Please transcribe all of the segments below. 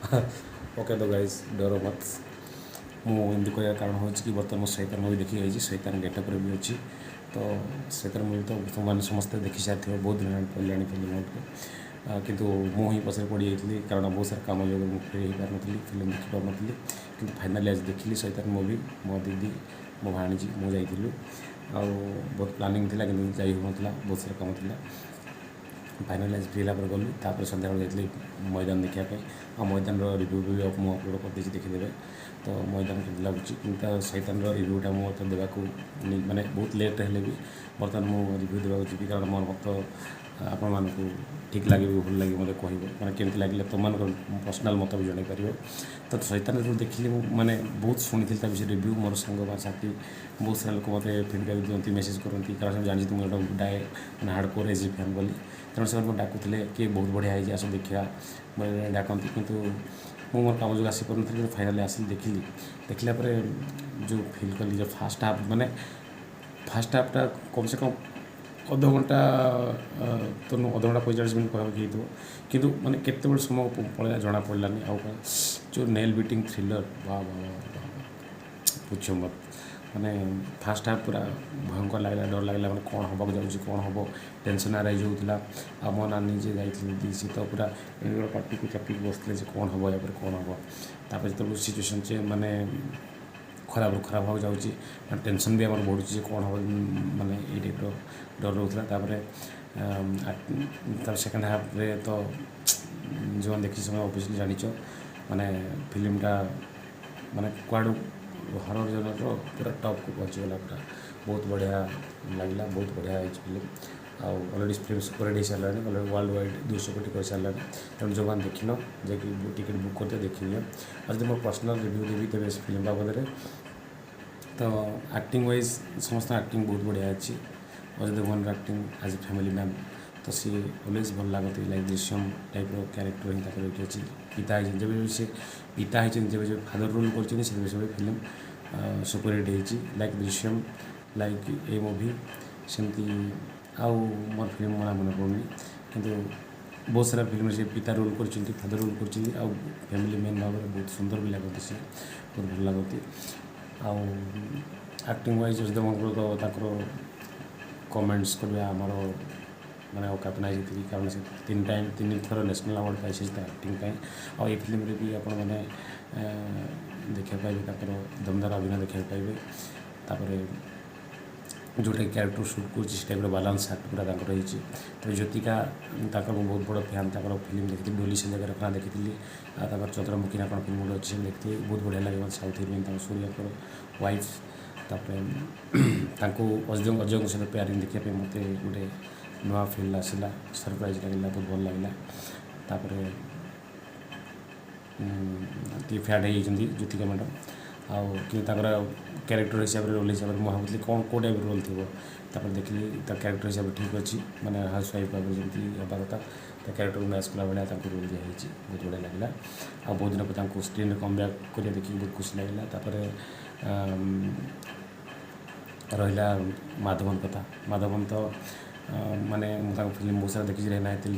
Okay ତ guys, डरो मत। ମୁଁ ଏମିତି କହିବାର କାରଣ ହେଉଛି କି ବର୍ତ୍ତମାନ ମୁଁ ଶୈତାନ ମୁଭି ଦେଖି ଯାଇଛି। ଶୈତାନ ଗେଟଅପ୍ରେ ବି ଅଛି। ତ ଶୈତାନ ମୁଭି ତ ତୁମମାନେ ସମସ୍ତେ ଦେଖି ସାରିଥିବ, ବହୁତ ଦିନ ହେଲାଣି ପଡ଼ିଲାଣି ଫିଲ୍ମ ହଲ୍ରେ। କିନ୍ତୁ ମୁଁ ହିଁ ପଛରେ ପଡ଼ିଯାଇଥିଲି, କାରଣ ବହୁତ ସାରା କାମ ଯୋଗୁଁ ମୁଁ ଫ୍ରି ହେଇପାରିନଥିଲି, ଫିଲ୍ମ ଦେଖିପାରୁନଥିଲି। କିନ୍ତୁ ଫାଇନାଲି ଆଜି ଦେଖିଲି ଶୈତାନ ମୁଭି। ମୋ ଦିଦି, ମୋ ଭାଣିଜୀ, ମୁଁ ଯାଇଥିଲୁ। ଆଉ ବହୁତ ପ୍ଲାନିଂ ଥିଲା, କିନ୍ତୁ ଯାଇ ହେଉନଥିଲା, ବହୁତ ସାରା କାମ ଥିଲା। ଫାଇନାଲି ଆଜି ଫ୍ରି ହେଲା ପରେ ଗଲୁ। ତାପରେ ସନ୍ଧ୍ୟାବେଳେ ଯାଇଥିଲି ମଇଦାନ ଦେଖିବା ପାଇଁ। ଆଉ ମଇଦାନର ରିଭ୍ୟୁ ବି ମୁଁ ଅପଲୋଡ଼ କରିଦେଇଛି, ଦେଖିଦେବେ ତ ମଇଦାନ କେମିତି ଲାଗୁଛି। କିନ୍ତୁ ତା ଶୈତାନର ରିଭ୍ୟୁଟା ମୁଁ ତ ଦେବାକୁ ମାନେ ବହୁତ ଲେଟ୍ ହେଲେ ବି ବର୍ତ୍ତମାନ ମୁଁ ରିଭ୍ୟୁ ଦେବାକୁ ଯିବି, କାରଣ ମୋର ମତ ଆପଣମାନଙ୍କୁ ଠିକ୍ ଲାଗିବ କି ଭୁଲ ଲାଗିବ ମୋତେ କହିବ, ମାନେ କେମିତି ଲାଗିଲେ ତୁମମାନଙ୍କର ପର୍ସନାଲ୍ ମତ ବି ଜଣାଇ ପାରିବ। ତ ଶୈତାନ ଯେତେବେଳେ ଦେଖିଲି, ମୁଁ ମାନେ ବହୁତ ଶୁଣିଥିଲି ତା ବିଷୟରେ ରିଭ୍ୟୁ। ମୋର ସାଙ୍ଗ ବା ସାଥି, ବହୁତ ସାରା ଲୋକ ମୋତେ ଫିଡ଼ବ୍ୟାକ୍ ଦିଅନ୍ତି, ମେସେଜ୍ କରନ୍ତି, କାରଣ ସେମାନେ ଜାଣିଛନ୍ତି ମୁଁ ଗୋଟେ ଡାଏ ମାନେ ହାର୍ଡ଼କୋର୍ ଏଜି ଫ୍ୟାନ୍ ବୋଲି। ତେଣୁ ସେମାନେ ମୋତେ ଡାକୁଥିଲେ କି ବହୁତ ବଢ଼ିଆ ହେଇଛି, ଆସ ଦେଖିବା ବୋଲି ଡାକନ୍ତି। କିନ୍ତୁ ମୁଁ ମୋର କାମ ଯୋଗୁଁ ଆସିପାରୁନଥିଲି। କିନ୍ତୁ ଫାଇନାଲି ଆସିଲି, ଦେଖିଲି। ଦେଖିଲା ପରେ ଯେଉଁ ଫିଲ୍ କଲି ଯେ ଫାଷ୍ଟ ହାଫ୍, ମାନେ ଫାଷ୍ଟ ହାଫ୍ଟା କମ୍ ସେ କମ୍ ଅଧଘଣ୍ଟା ତ ନୁହଁ, ଅଧଘଣ୍ଟା 45 ମିନିଟ୍ ପାଖାପାଖି ହେଇଥିବ, କିନ୍ତୁ ମାନେ କେତେବେଳେ ସମୟ ପଳେଇଲା ଜଣା ପଡ଼ିଲାନି। ଆଉ କ'ଣ ଯେଉଁ ନେଲ୍ ବିଟିଂ ଥ୍ରିଲର୍, ବା ବା ବା ବା, पूछो मत। ମାନେ ଫାଷ୍ଟ ହାଫ୍ ପୁରା ଭୟଙ୍କର ଲାଗିଲା, ଡର ଲାଗିଲା, ମାନେ କ'ଣ ହେବାକୁ ଯାଉଛି, କ'ଣ ହେବ, ଟେନସନ୍ ଆରାଇଜ୍ ହେଉଥିଲା। ଆଉ ମୋ ନାନୀ ଯିଏ ଯାଇଥିଲେ ଦିଦି, ସିଏ ତ ପୁରା ପାଟିକୁ ଚାପିକି ବସିଥିଲେ ଯେ କ'ଣ ହେବ ୟା ପରେ, କ'ଣ ହେବ। ତାପରେ ଯେତେବେଳେ ସିଚୁଏସନ୍ ଯେ ମାନେ ଖରାପରୁ ଖରାପ ହେବାକୁ ଯାଉଛି, ମାନେ ଟେନସନ୍ ବି ଆମର ବଢ଼ୁଛି ଯେ କ'ଣ ହେବ, ମାନେ ଏଇ ଟାଇପ୍ର ଡର ରହୁଥିଲା। ତାପରେ ସେକେଣ୍ଡ ହାଫ୍ରେ ତ ଯେଉଁମାନେ ଦେଖିଛି ସେମାନେ ଅବଭିୟସଲି ଜାଣିଛ, ମାନେ ଫିଲ୍ମଟା ମାନେ କୁଆଡ଼ୁ ହରର ଜନର ପୁରା ଟପ୍କୁ ପହଞ୍ଚିଗଲା ପୁରା। ବହୁତ ବଢ଼ିଆ ଲାଗିଲା, ବହୁତ ବଢ଼ିଆ ହେଇଛି ଫିଲ୍ମ। ଆଉ ଅଲରେଡ଼ି ଫିଲ୍ମ ସୁପରହିଟ୍ ହେଇସାରିଲାଣି, ଅଲରେଡ଼ି ୱାର୍ଲଡ ୱାଇଡ଼ 200 କୋଟି କରିସାରିଲାଣି। ତେଣୁ ଯେଉଁମାନେ ଦେଖିନ, ଯାଇକି ଟିକେଟ୍ ବୁକ୍ କରିଦିଅ, ଦେଖିନିଅ। ଆଉ ଯଦି ମୋର ପର୍ସନାଲ୍ ରିଭ୍ୟୁ ଦେବି ତେବେ ସେ ଫିଲ୍ମ ବାବଦରେ, ତ ଆକ୍ଟିଂ ୱାଇଜ୍ ସମସ୍ତଙ୍କ ଆକ୍ଟିଂ ବହୁତ ବଢ଼ିଆ ଅଛି। ଅଜୟ ଦେବଗନର ଆକ୍ଟିଂ ଆଜ୍ ଏ ଫ୍ୟାମିଲି ମ୍ୟାନ୍, ତ ସିଏ ଅଲୱେଜ୍ ଭଲ ଲାଗନ୍ତି। ଲାଇକ୍ ଦୃଶ୍ୟମ ଟାଇପ୍ର କ୍ୟାରେକ୍ଟର ହିଁ ତାଙ୍କର ଏଇଠି ଅଛି। ପିତା ହେଇଛନ୍ତି, ଯେବେ ବି ସେ ପିତା ହେଇଛନ୍ତି, ଯେବେ ଯେବେ ଫାଦର ରୋଲ୍ କରିଛନ୍ତି, ସେବେ ସେବେ ଫିଲ୍ମ ସୁପରହିଟ୍ ହେଇଛି। Like Drishyam, like a movie, ସେମିତି ଆଉ ମୋର ଫିଲ୍ମ ନାଁ ମନେ ପଡ଼ୁନି, କିନ୍ତୁ ବହୁତ ସାରା ଫିଲ୍ମରେ ସେ ପିତା ରୋଲ୍ କରିଛନ୍ତି, ଫାଦର ରୋଲ୍ କରିଛନ୍ତି। ଆଉ ଫ୍ୟାମିଲି ମ୍ୟାନ୍ ଭାବରେ ବହୁତ ସୁନ୍ଦର ବି ଲାଗନ୍ତି ସେ, ବହୁତ ଭଲ ଲାଗନ୍ତି। ଆଉ ଆକ୍ଟିଂ ୱାଇଜ୍ ଅଜୟ ଦେବଗନଙ୍କର ତ ତାଙ୍କର କମେଣ୍ଟସ୍ କରିବା ଆମର ମାନେ ଔକାତ ନାହିଁ ଯେତିକି, କାରଣ ସେ ତିନି ଟାଇମ୍, ତିନି ଥର ନ୍ୟାସନାଲ୍ ଆୱାର୍ଡ଼ ପାଇছে ତା ଆକ୍ଟିଂ ପାଇଁ। ଆଉ ଏ ଫିଲ୍ମରେ ବି ଆପଣମାନେ ଦେଖିବାକୁ ପାଇବେ, ତାଙ୍କର ଦମଦାର ଅଭିନୟ ଦେଖିବାକୁ ପାଇବେ। ତାପରେ ଯେଉଁଟା କ୍ୟାରେକ୍ଟର ସୁଟ୍ କରୁଛି, ସେ ଟାଇପ୍ର ବାଲାନ୍ସ ଆକ୍ଟ ପୁରା ତାଙ୍କର ହେଇଛି। ତେବେ ଜ୍ୟୋତିକା, ତାଙ୍କର ମୁଁ ବହୁତ ବଡ଼ ଫ୍ୟାନ୍। ତାଙ୍କର ଫିଲ୍ମ ଦେଖିଥିଲି, ଡୋଲି ସେ ଜାଗାରେ ରଖନା ଦେଖିଥିଲି, ଆଉ ତାଙ୍କର ଚନ୍ଦ୍ରମୁଖୀ ନା କ'ଣ ଫିଲ୍ମ ଗୋଟେ ଅଛି, ସେମିତି ଦେଖିଥିଲି। ବହୁତ ବଢ଼ିଆ ଲାଗେ ମୋତେ ସାଉଥ୍ ହିରୋଇନ୍, ତାଙ୍କ ସୂର୍ଯ୍ୟଙ୍କର ୱାଇଫ୍। ତାପରେ ତାଙ୍କୁ ଅଜୟଙ୍କ ସହିତ ପେୟାରିଂ ଦେଖିବା ପାଇଁ ମୋତେ ଗୋଟେ ନୂଆ ଫିଲ୍ ଆସିଲା, ସରପ୍ରାଇଜ୍ ଲାଗିଲା, ବହୁତ ଭଲ ଲାଗିଲା। ତାପରେ ଟିକେ ଫ୍ୟାଟ୍ ହେଇଯାଇଛନ୍ତି ଜ୍ୟୋତିକା ମ୍ୟାଡ଼ାମ୍। ଆଉ କିନ୍ତୁ ତାଙ୍କର କ୍ୟାରେକ୍ଟର ହିସାବରେ, ରୋଲ୍ ହିସାବରେ ମୁଁ ଭାବୁଥିଲି କ'ଣ କେଉଁ ଟାଇପ୍ର ରୋଲ୍ ଥିବ। ତାପରେ ଦେଖିଲି ତା କ୍ୟାରେକ୍ଟର ହିସାବରେ ଠିକ୍ ଅଛି, ମାନେ ହାଉସ୍ ୱାଇଫ୍ ଭାବରେ ଯେମିତି ହେବା କଥା, ତା କ୍ୟାରେକ୍ଟରକୁ ମ୍ୟାଚ୍ କଲା ଭଳିଆ ତାଙ୍କୁ ରୋଲ୍ ଦିଆହେଇଛି। ବହୁତ ବଢ଼ିଆ ଲାଗିଲା। ଆଉ ବହୁତ ଦିନ ପରେ ତାଙ୍କୁ ସ୍କ୍ରିନ୍ରେ କମ୍ ବ୍ୟାକ୍ କରିବା ଦେଖିକି ବହୁତ ଖୁସି ଲାଗିଲା। ତାପରେ ରହିଲା ମାଧବନ କଥା। ମାଧବନ ତ ମାନେ ମୁଁ ତାଙ୍କ ଫିଲ୍ମ ବହୁତ ସାରା ଦେଖିଛି। ରେହନା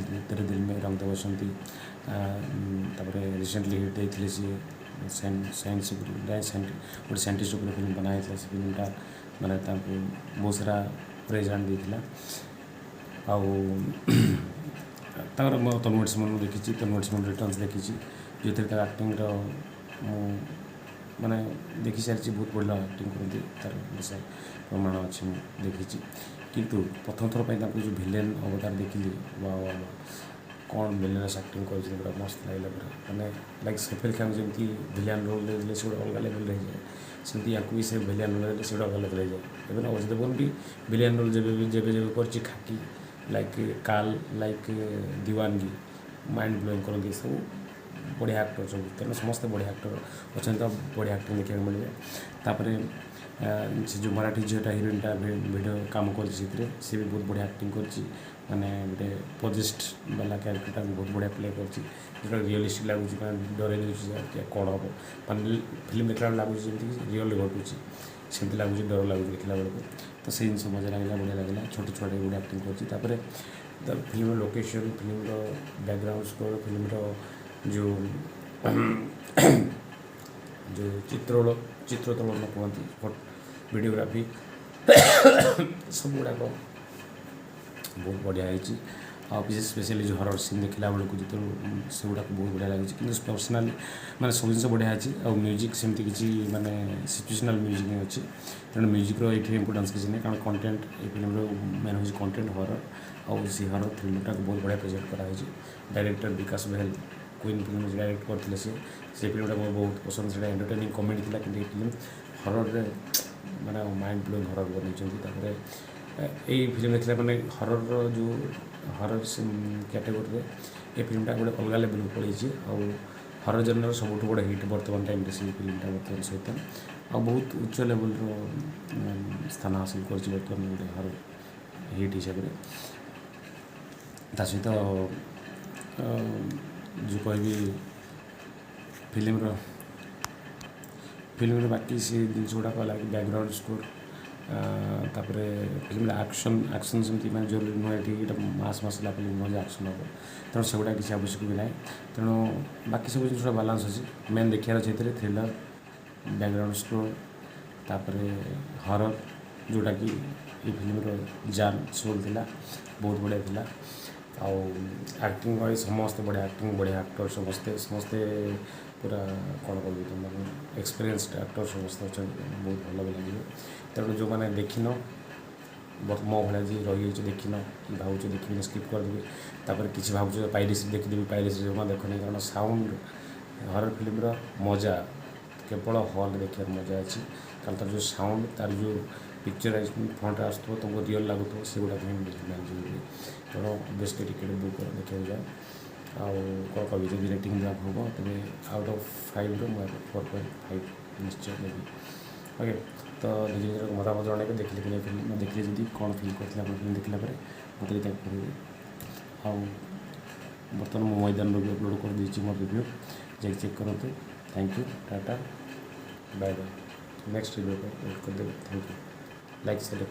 ତେରେ ଦିଲ ମେ, ରଙ୍ଗ ଦେ ବସନ୍ତି। ତାପରେ ରିସେଣ୍ଟଲି ହିଟ୍ ହେଇଥିଲେ ସିଏ ସାଇନ୍ସ ଉପରେ, ଗୋଟେ ସାଇଣ୍ଟିଷ୍ଟ ଉପରେ ଫିଲ୍ମ ବନା ହେଇଥିଲା। ସେ ଫିଲ୍ମଟା ମାନେ ତାଙ୍କୁ ବହୁତ ସାରା ପ୍ରେଜ୍ ଆଣି ଦେଇଥିଲା। ଆଉ ତାଙ୍କର ମୁଁ ତନୁ ମୁଁ ଦେଖିଛି, ତନୁ ରିଟର୍ଣ୍ଣସ୍ ଦେଖିଛି, ଯେଉଁଥିରେ ତାର ଆକ୍ଟିଂର ମୁଁ ମାନେ ଦେଖିସାରିଛି। ବହୁତ ବଢ଼ିଆ ଆକ୍ଟିଂ କରନ୍ତି, ତାର ବିଷୟ ପ୍ରମାଣ ଅଛି, ମୁଁ ଦେଖିଛି। କିନ୍ତୁ ପ୍ରଥମ ଥର ପାଇଁ ତାଙ୍କୁ ଯେଉଁ ଭିଲେନ୍ ଅବତାର ଦେଖିଲି, ବା ବା ବା, କ'ଣ ଭିଲେନସ୍ ଆକ୍ଟିଂ କରିଛନ୍ତି, ପୁରା ମସ୍ତ ଲାଗିଲା ପୁରା। ମାନେ ଲାଇକ୍ ସୈଫ ଅଲି ଖାନଙ୍କୁ ଯେମିତି ଭିଲିଆନ୍ ରୋଲ୍ ଦେଇଦେଲେ ସେ ଗୋଟେ ଅଲଗା ଲେଭେଲ୍ରେ ହେଇଯାଏ, ସେମିତି ୟାକୁ ବି ସେ ଭିଲିଆନ୍ ରୋଲ୍ ଦେଲେ ସେ ଗୋଟେ ଅଲଗା ଲେଭେଲ୍ ହେଇଯାଏ। ଏବେ ଅଜୟ ଦେବଗନ ବି ଭିଲିଆନ୍ ରୋଲ୍ ଯେବେ ବି ଯେବେ ଯେବେ କରିଛି, ଖାକି, ଲାଇକ୍ କାଲ, ଲାଇକ୍ ଦିୱାନଗି, ମାଇଣ୍ଡ ବ୍ଲୋଇଂ କରନ୍ତି ସବୁ। ବଢ଼ିଆ ଆକ୍ଟର ସବୁ। ତେଣୁ ସମସ୍ତେ ବଢ଼ିଆ ଆକ୍ଟର ଅଛନ୍ତି, ତ ବଢ଼ିଆ ଆକ୍ଟିଂ ଦେଖିବାକୁ ମିଳିବ। ତାପରେ ସେ ଯେଉଁ ମରାଠୀ ଝିଅଟା, ହିରୋଇନଟା ଭିଡ଼ିଓ କାମ କରିଛି ସେଥିରେ, ସେ ବି ବହୁତ ବଢ଼ିଆ ଆକ୍ଟିଂ କରିଛି। ମାନେ ଗୋଟେ ପଜେସ୍ଡ ବାଲା କ୍ୟାରେକ୍ଟରଟାକୁ ବହୁତ ବଢ଼ିଆ ପ୍ଲେ କରିଛି, ଯେଉଁଟା ରିଅଲିଷ୍ଟିକ୍ ଲାଗୁଛି, ମାନେ ଡରେଇ ଦେଉଛି ଯେ କ'ଣ ହେବ। ମାନେ ଫିଲ୍ମ ଦେଖିଲା ବେଳେ ଲାଗୁଛି ଯେମିତିକି ରିଅଲ୍ ଘଟୁଛି, ସେମିତି ଲାଗୁଛି, ଡର ଲାଗୁଛି ଦେଖିଲା ବେଳକୁ। ତ ସେଇ ଜିନିଷ ମଜା ଲାଗିଲା, ବଢ଼ିଆ ଲାଗିଲା। ଛୋଟ ଛୁଆଟା ବି ବଢ଼ିଆ ଆକ୍ଟିଂ କରିଛି। ତାପରେ ଫିଲ୍ମର ଲୋକେସନ୍, ଫିଲ୍ମର ବ୍ୟାକଗ୍ରାଉଣ୍ଡ ସ୍କୋର୍, ଫିଲ୍ମର ଯେଉଁ ଯେଉଁ ଚିତ୍ରୋତ୍ତୋଳନ କୁହନ୍ତି, ଭିଡ଼ିଓଗ୍ରାଫି, ସବୁଗୁଡ଼ାକ ବହୁତ ବଢ଼ିଆ ହେଇଛି। ଆଉ ବିଶେଷ ସ୍ପେଶିଆଲି ଯେଉଁ ହରର୍ ସିନ୍ ଦେଖିଲା ବେଳକୁ ଯେତେବେଳେ, ସେଗୁଡ଼ାକ ବହୁତ ବଢ଼ିଆ ଲାଗୁଛି। କିନ୍ତୁ ପର୍ସନାଲି ମାନେ ସବୁ ଜିନିଷ ବଢ଼ିଆ ଅଛି। ଆଉ ମ୍ୟୁଜିକ୍ ସେମିତି କିଛି ମାନେ ସିଚୁଏସନାଲ୍ ମ୍ୟୁଜିକ୍ ହିଁ ଅଛି। ତେଣୁ ମ୍ୟୁଜିକ୍ର ଏଇଠି ଇମ୍ପୋର୍ଟାନ୍ସ କିଛି ନାହିଁ, କାରଣ କଣ୍ଟେଣ୍ଟ ଏଇ ଫିଲ୍ମର ମେନ୍ ହେଉଛି କଣ୍ଟେଣ୍ଟ ହରର୍। ଆଉ ସେ ହରର୍ ଥ୍ରିଲର୍ଟାକୁ ବହୁତ ବଢ଼ିଆ ପ୍ରେଜେଣ୍ଟ କରାହେଇଛି। ଡାଇରେକ୍ଟର ବିକାଶ ବେହେଲ, କୁଇନ୍ ଫିଲ୍ମ ଡାଇରେକ୍ଟ କରିଥିଲେ ସେ। ସେ ଫିଲ୍ମଟା ମୋର ବହୁତ ପସନ୍ଦ। ସେଇଟା ଏଣ୍ଟରଟେନିଂ କମେଡ଼ି ଥିଲା, କିନ୍ତୁ ଏଇ ଫିଲ୍ମ ହରର୍ରେ ମାନେ ମାଇଣ୍ଡ ବ୍ଲୋଇଂ ହରର୍ ବନେଇଛନ୍ତି। ତାପରେ ଏଇ ଫିଲ୍ମ ଦେଖିଲା ମାନେ ହରର୍ର ଯେଉଁ ହରର୍ କ୍ୟାଟେଗୋରୀରେ ଏ ଫିଲ୍ମଟା ଗୋଟେ ଅଲଗା ଲେଭେଲକୁ ପଳେଇଛି। ଆଉ ହରର୍ ଜନର ସବୁଠୁ ବଡ଼ ହିଟ୍ ବର୍ତ୍ତମାନ ଟାଇମ୍ରେ ସେଇ ଫିଲ୍ମଟା ବର୍ତ୍ତମାନ ସହିତ ଆଉ ବହୁତ ଉଚ୍ଚ ଲେଭେଲର ସ୍ଥାନ ହାସଲ କରିଛି ବର୍ତ୍ତମାନ ଗୋଟେ ହରର୍ ହିଟ୍ ହିସାବରେ। ତା ସହିତ ଯେଉଁ କହିବି ଫିଲ୍ମର ବାକି ସେ ଜିନିଷ ଗୁଡ଼ାକ ହେଲା କି ବ୍ୟାକଗ୍ରାଉଣ୍ଡ ସ୍କୋର୍, ତାପରେ ଫିଲ୍ମର ଆକ୍ସନ୍। ଆକ୍ସନ୍ ସେମିତି ମାନେ ଜରୁରୀ ନୁହେଁ ଏଠି। ଏଇଟା ମାସ୍ ମସଲା ଫିଲ୍ମ ନୁହେଁ ଯେ ଆକ୍ସନ୍ ହେବ। ତେଣୁ ସେଗୁଡ଼ା କିଛି ଆବଶ୍ୟକ ବି ନାହିଁ। ତେଣୁ ବାକି ସବୁ ଜିନିଷ ବାଲାନ୍ସ ଅଛି। ମେନ୍ ଦେଖିବାର ଅଛି ଏଥିରେ ଥ୍ରିଲର୍, ବ୍ୟାକଗ୍ରାଉଣ୍ଡ ସ୍କୋର୍, ତାପରେ ହରର୍, ଯେଉଁଟାକି ଏଇ ଫିଲ୍ମର ଜାନ୍ ସୋଲ୍ ଥିଲା, ବହୁତ ବଢ଼ିଆ ଥିଲା। ଆଉ ଆକ୍ଟିଂ ୱାଇଜ୍ ସମସ୍ତେ ବଢ଼ିଆ ଆକ୍ଟିଂ, ବଢ଼ିଆ ଆକ୍ଟର ସମସ୍ତେ। ସମସ୍ତେ ପୁରା କ'ଣ କହିବି ତୁମକୁ, ଏକ୍ସପିରିଏନ୍ସଡ୍ ଆକ୍ଟର ସମସ୍ତେ ଅଛନ୍ତି। ବହୁତ ଭଲ ବି ଲାଗିବ। ତେଣୁ ଯେଉଁମାନେ ଦେଖିନ, ମୋ ଭଳିଆ ଯିଏ ରହିଯାଇଛ, ଦେଖିନ କି ଭାବୁଛ ଦେଖିବିନି, ସ୍କିପ୍ କରିଦେବି, ତାପରେ କିଛି ଭାବୁଛ ପାଇରେସି ଦେଖିଦେବି, ପାଇରେସି ଜମା ଦେଖନି। କାରଣ ସାଉଣ୍ଡ ହରର୍ ଫିଲ୍ମର ମଜା କେବଳ ହଲ୍ରେ ଦେଖିବାର ମଜା ଅଛି। କାରଣ ତାର ଯେଉଁ ସାଉଣ୍ଡ, ତାର ଯେଉଁ ପିକ୍ଚରାଇଜ୍ ଫ୍ରଣ୍ଟରେ ଆସୁଥିବ, ତୁମକୁ ରିଅଲ୍ ଲାଗୁଥିବ, ସେଗୁଡ଼ାକ ହିଁ ବେଶୀ। ତେଣୁ ଅବଭିୟସଲି ଟିକେଟ୍ ବୁକ୍ କର, ଦେଖିବାକୁ ଯାଅ। ଆଉ କ'ଣ କହିବି? ଯଦି ରେଟିଂ ଦେବାକୁ ହେବ, ତେବେ ଆଉଟ୍ ଅଫ୍ ଫାଇଭ୍ରୁ ମୁଁ ଏହାକୁ 4.5 ନିଶ୍ଚୟ ଦେବି। ଓକେ, ତ ନିଜ ନିଜର ମତାମତ ଜଣାଇବେ, ଦେଖିଲେ କି ନାହିଁ ଫିଲ୍ମ, ଦେଖିଲେ ଯଦି କ'ଣ ଫିଲ୍ କରିଥିଲେ ଆପଣ ଫିଲ୍ମ ଦେଖିଲା ପରେ, ମୋତେ ବି ତାକୁ କହିବେ। ଆଉ ବର୍ତ୍ତମାନ ମୁଁ ମଇଦାନରୁ ବି ଅପଲୋଡ଼ କରିଦେଇଛି ମୋର ରିଭ୍ୟୁ, ଯାଇକି ଚେକ୍ କରନ୍ତୁ। Thank you, tata, bye bye. Next review ପାଇଁ ୱେଟ୍ କରିଦେବେ। Thank you, like, share.